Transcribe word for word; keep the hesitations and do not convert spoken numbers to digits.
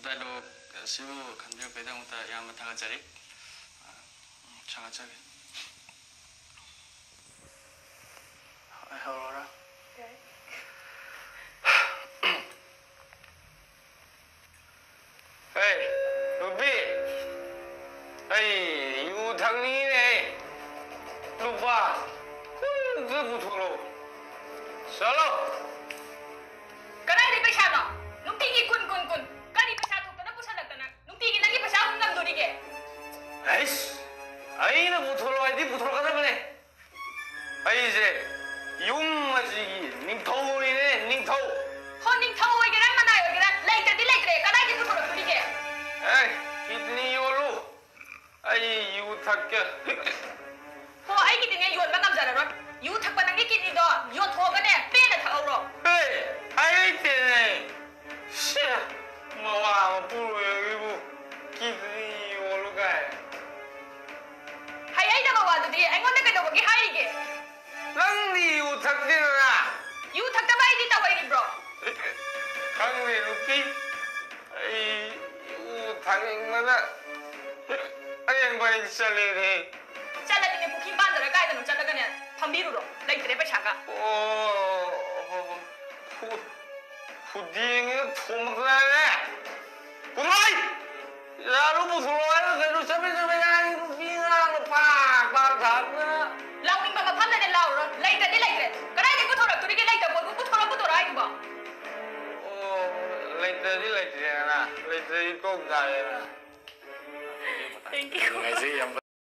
Dialogue ꯑꯁꯤꯕꯨ ꯈꯟꯕꯤꯔꯛꯄꯒꯤꯗꯃꯛꯇ ꯌꯥꯝꯅ ꯊꯥꯒꯠꯆꯔꯤ꯫ ꯁꯥꯒꯠꯆꯔꯤ꯫ ꯑꯩ ꯍꯧꯔꯛꯑꯣꯔꯥ? ꯌꯥꯏ꯫ ꯍꯦ, ꯅꯨꯄꯤ! ꯑꯩ ꯌꯨ ꯊꯛꯅꯤꯡꯉꯤꯅꯦ꯫ ꯂꯨꯄꯥ ꯀꯨꯟ ꯈꯛ ꯄꯨꯊꯣꯔꯛꯑꯣ꯫ ꯆꯠꯂꯣ! ꯀꯗꯥꯏꯗꯩ ꯄꯩꯁꯥꯅꯣ? ꯅꯨꯡꯇꯤꯒꯤ ꯀꯨꯟ, ꯀꯨꯟ, ꯀꯨꯟ꯫ ꯀꯔꯤ ꯄꯩꯁꯥ ꯊꯣꯛꯇꯅ ꯄꯨꯁꯜꯂꯛꯇꯅ ꯅꯨꯡꯇꯤꯒꯤ ꯅꯪꯒꯤ ꯄꯩꯁꯥ ꯍꯨꯟ ꯉꯝꯗꯣꯔꯤꯒꯦ? ꯑꯩꯁ! ꯑꯩꯅ ꯄꯨꯊꯣꯔꯛꯑꯣ ꯍꯥꯏꯗꯤ ꯄꯨꯊꯣꯔꯛꯀꯗꯕꯅꯦ꯫ ꯑꯩꯁꯦ ꯌꯨꯝ ꯑꯁꯤꯒꯤ ꯅꯤꯡꯊꯧꯅꯤꯅꯦ, ꯅꯤꯡꯊꯧ꯫ ꯍꯣ, ꯅꯤꯡꯊꯧ ꯑꯣꯏꯒꯦꯔꯥ, ꯃꯅꯥꯏ ꯑꯣꯏꯒꯦꯔꯥ, ꯂꯩꯇ꯭ꯔꯗꯤ ꯂꯩꯇ꯭ꯔꯦ, ꯀꯗꯥꯏꯗꯒꯤ ꯄꯨꯊꯣꯔꯛꯇꯣꯔꯤꯒꯦ? ꯑꯦ, ꯀꯤꯗꯅꯤ ꯌꯣꯜꯂꯨ, ꯑꯩ ꯌꯨ ꯊꯛꯀꯦ꯫ ꯍꯣ, ꯑꯩꯒꯤꯗꯤꯅꯦ ꯌꯣꯟꯕ ꯉꯝꯖꯔꯔꯣꯏ꯫ ꯌꯨ ꯊꯛꯄ ꯅꯪꯒꯤ ꯀꯤꯗꯅꯤꯗꯣ ꯌꯣꯟꯊꯣꯛꯑꯒꯅꯦ ꯄꯦꯟꯅ ꯊꯛꯍꯧꯔꯣ꯫ ꯍꯦ, ꯍꯥꯏꯔꯩꯇꯦꯅꯦ꯫ ꯁꯦ, ꯃꯋꯥ ꯃꯄꯨꯔꯣꯏꯕꯒꯤꯕꯨ ꯀꯤꯗꯅꯤ ꯌꯣꯜꯂꯨ ꯀꯥꯏ꯫ ꯍꯩꯍꯩꯗꯕ ꯋꯥꯗꯨꯗꯤ ꯑꯩꯉꯣꯟꯗ ꯀꯩꯗꯧꯕꯒꯤ ꯍꯥꯏꯔꯤꯒꯦ? ꯅꯪꯗꯤ ꯌꯨ ꯊꯛꯇꯦꯗꯅ꯫ ꯌꯨ ꯊꯛꯇꯕ ꯑꯩꯗꯤ ꯇꯧꯍꯩꯔꯤꯕ꯭ꯔꯣ? ꯈꯪꯗꯦ ꯅꯨꯄꯤ, ꯑꯩ ꯌꯨ ꯊꯛꯅꯤꯡꯕꯅ ꯍꯌꯦꯡ ꯄꯔꯦꯡ ꯆꯠꯂꯦꯅꯦ꯫ ꯆꯠꯂꯗꯤꯅꯦ ꯄꯨꯈ꯭ꯔꯤ ꯃꯄꯥꯟꯗꯔ ꯀꯥꯏꯗꯅꯣ ꯆꯠꯂꯒꯅꯦ ꯐꯝꯕꯤꯔꯨꯔꯣ, ꯂꯩꯇ꯭ꯔꯦ ꯄꯩꯁꯥꯒ꯫ ꯑꯣ, ꯍꯣ, ꯍꯣ꯫ ꯈꯨꯗꯦꯡꯁꯤꯅ ꯊꯣꯝꯃꯛꯇꯅꯅꯦ꯫ ꯄꯨꯊꯣꯔꯛꯑꯣ! ꯌꯥꯔꯨ ꯄꯨꯊꯣꯔꯛꯑꯣ ꯍꯥꯏꯔꯒ ꯀꯩꯅꯣ ꯆꯕꯦꯠ ꯆꯕꯦꯠ ꯉꯥꯡꯉꯤ, ꯅꯨꯄꯤ ꯑꯉꯥꯡꯅ ꯄꯥꯛ ꯄꯥꯛ ꯊꯥꯗꯅ꯫ ꯂꯥꯎꯅꯤꯡꯕ ꯃꯐꯝꯗꯅꯦ ꯂꯥꯎꯔꯨꯔꯣ, ꯂꯩꯇ꯭ꯔꯗꯤ ꯂꯩꯇ꯭ꯔꯦ꯫ ꯀꯗꯥꯏꯗꯒꯤ ꯄꯨꯊꯣꯔꯛꯇꯣꯔꯤꯒꯦ? ꯂꯩꯇꯕ ꯄꯣꯠꯄꯨ ꯄꯨꯊꯣꯔꯛ ꯄꯨꯊꯣꯔꯛ ꯍꯥꯏꯗꯨꯕꯣ? ꯑꯣ, ꯂꯩꯇ꯭ꯔꯗꯤ ꯂꯩꯇ꯭ꯔꯦꯗꯅ, ꯂꯩꯇ꯭ꯔꯗꯤ ꯇꯣꯛ ꯇꯥꯔꯦꯗꯅ꯫ Thank you. ꯅꯨꯡꯉꯥꯏꯖꯩ ꯌꯥꯝ꯫